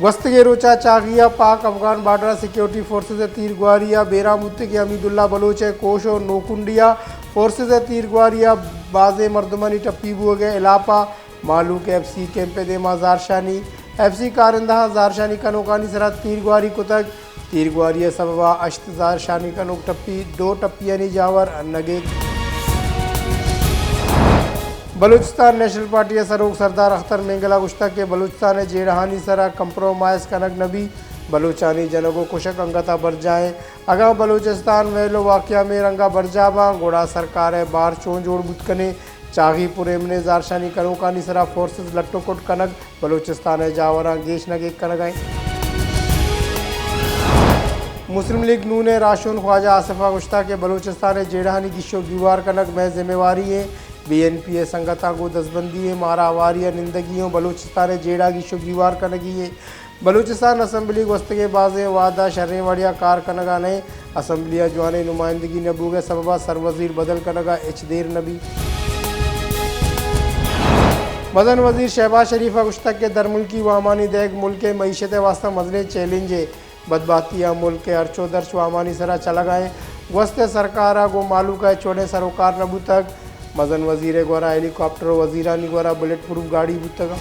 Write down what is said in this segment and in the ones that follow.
گوستگیں روچ ءَ چاغی ءَ پاک افغان بارڈر ءَ سیکورٹی فورسز ءِ تیرگواری ءَ بیران بوتگیں حمید اللہ بلوچ ءِ کوش ءُ نوکنڈی ءَ فورسز ءِ تیرگواری ءَ بازیں مردمانی ٹپی بوگ ءِ ہلاپ ءَ مہلوک ءِ ایف سی کیمپ ءِ دیما زہرشانی، ایف سی کارندہاں زہرشانی کنوکانی سرا تیرگواری کتگ۔ تیرگواری ءِ سبب ءَ ہشت زہرشانی کنوک ٹپی، دو ٹپیانی جاور نگیت۔ بلوچستان نیشنل پارٹی ءِ سروک سردار اختر مینگل ءَ گوشتگ کہ بلوچستان ءِ جیڑہانی سرا کمپرومائز کنگ نہ بیت، بلوچانی جنگ ءُ کشگ انگت ءَ برجاہ ایں۔ اگاں بلوچستان ویل ءُ واقعہ مئے رنگ ءَ برجاہ باں، گڑا سرکار ءِ بار چون جوڑ بوت کنیں؟ چاغی پور ایمن ءِ زہرشانی کنوکانی سرا فورسز لٹ ءُ کٹ کنگ بلوچستان ءِ جاوراں گیش نگیگ کنگ ءَ انت۔ مسلم لیگ نون ءِ راہشون خواجہ آصف ءَ گوشتگ کہ بلوچستان ءِ جیڑہانی گیش ءُ گیوار کنگ مئے ذمہ واری ایں، بی این پی ءِ سنگتاں گوں دزبندی ایں، مارا ہواری ءَ نندگی ایں ءُ بلوچستان ءِ جیڑہ گیش ءُ گیوار کنگی ایں۔ بلوچستان اسمبلی گوستگیں بازیں وہد ءَ شریں وڑے ءَ کار کنگ ءَ نہ انت۔ اسمبلی ءَ جوانیں نمائندگی نہ بوگ ءِ سبب ءَ سروزیر بدل کنگ ءَ ہچ دیر نہ بیت۔ مزن وزیر شہباز شریف ءَ گوشتگ کہ درملکی وامانی دئیگ ملک ءِ معیشت ءِ واستہ مزنیں چیلنجے۔ بدبہتی ءَ ملک ءِ ہرچ ءُ درچ وامانی سرا چلگ ءَ انت۔ گوست ءِ سرکار ءَ گوں مہلوک ءَ ہچ وڑیں سروکار نہ بوتگ۔ مزن وزیر ءِ گورا ہیلی کاپٹر ءُ وزیرانی گورا بلیٹ پروف گاڑی بوتگ۔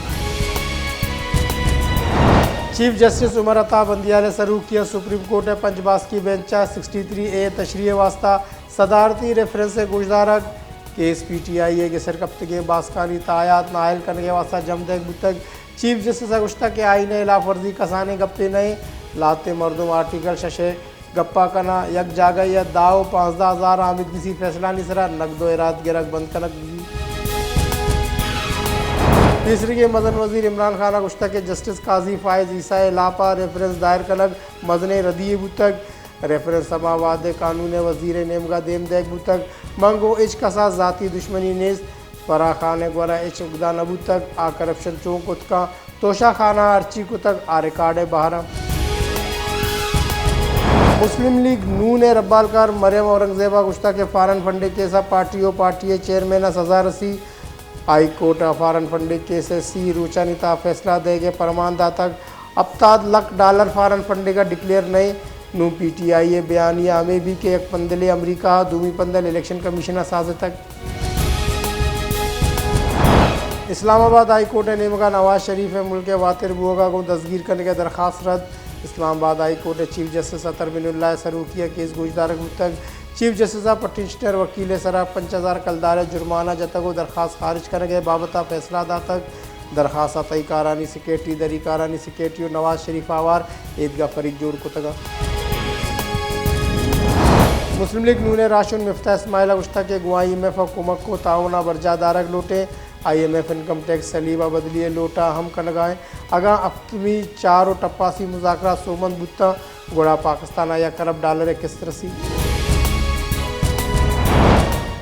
چیف جسٹس عمر عطا بندیال ءِ سروکی ءَ سپریم کورٹ ءِ پنچ باسکی بینچ ءَ سکسٹی تھری اے ءِ تشریح ءِ واستہ صدارتی ریفرنس ءِ گوشدارگ، کیس پی ٹی آئی ءِ گسر کپتگیں باسکانی تاہیات نااہل کنگ ءِ واستہ جم دئیگ بوتگ۔ چیف جسٹس ءَ گوشتگ کہ آئین ءِ ہلاف ورزی کسانیں گپے نہ انت، لہتیں مردم آرٹیکل شش ءِ گپا کناں، یک جاگہے ءَ دہ ءُ پانزدہ ہزار آمیدگسی فیصلہانی سرا نگد ءُ ایراد گرگ بند کنگ بیت۔ پیسریگیں مزن وزیر عمران خان ءَ گوشتگ کہ جسٹس قاضی فائز عیسی ءِ ہلاپ ءَ ریفرنس دائر کنگ مزنیں ردی یے بوتگ۔ ریفرنس ہما وہد ءِ قانون ءِ وزیر ءِ نیمگ ءَ دیم دئیگ بوتگ۔ من گوں ہچ کس ءَ ذاتی دشمنی نیست۔ فرح خان ءِ گورا ہچ اگدہ نہ بوتگ، آ کرپشن چون کت کنت؟ توشہ خان ءَ ہرچی کتگ، آ ریکارڈ ءِ بہر انت۔ مسلم لیگ نون ءِ ربالکار مریم اورنگزیب ءَ گوشتگ کہ فارن فنڈنگ کیس ءَ پارٹی ءُ پارٹی ءِ چیئرمین ءَ سزا رسی۔ ہائی کورٹ ءَ فارن فنڈنگ کیس ءِ سی روچانی تہا فیصلہ دئیگ ءِ پرمان داتگ۔ ہپتاد لکھ ڈالر فارن فنڈنگ ءَ ڈکلیئر نہ انت۔ نوں پی ٹی آئی ءِ بیانیہ ہمے بیت کہ یک پندلے امریکہ ءَ، دومی پندل الیکشن کمیشن ءَ سازتگ۔ اسلام آباد ہائی کورٹ ءِ نیمگ ءَ نواز شریف ءِ ملک ءِ واتر بوگ ءَ گوں دزگیر کنگ ءِ درخواست رد۔ اسلام آباد ہائی کورٹ ءِ چیف جسٹس اطہر بن اللہ ءِ سروکی ءَ کیس گوشدارگ بوتگ۔ چیف جسٹس ءَ پٹیشنر وکیل ءِ سرا پنچ ہزار کلدار ءِ جرمانہ جتگ ءُ درخواست خارج کنگ ءِ بابت ءَ فیصلہ داتگ۔ درخواست ءَ تہی کارانی سیکرٹری، دری کارانی سیکرٹری ءُ نواز شریف آوار ایدگہ فریق جوڑ کتگ انت۔ مسلم لیگ نون ءِ راہشون مفتاح اسماعیل ءَ گوشتگ کہ گوں آئی ایم ایف ءَ کمک ءُ تعاون ءَ برجاہ دارگ لوٹیں۔ I M F income tax slab ءِ بدلی ءِ لوٹ ءَ ہم کنگ ءَ انت۔ اگاں ہفتمی چار ءُ ٹپاسی مذاکرات سوبمند بوتاں، گڑا پاکستان ءَ یک ارب ڈالر ءِ قسط رسی۔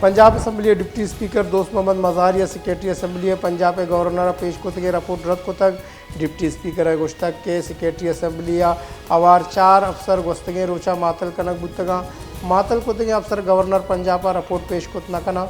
پنجاب اسمبلی ءِ ڈپٹی اسپیکر دوست محمد مزاری ءَ سیکرٹری اسمبلی ءَ پنجاب ءِ گورنر ءَ پیش کتگیں رپورٹ رد کتگ۔ ڈپٹی اسپیکر ءَ گوشتگ کہ سیکرٹری اسمبلی ءَ ہوار چار افسر گوستگیں روچ ءَ معطل کنگ بوتگ انت۔ معطل کتگیں افسر گورنر پنجاب ءَ رپورٹ پیش کت نہ کناں۔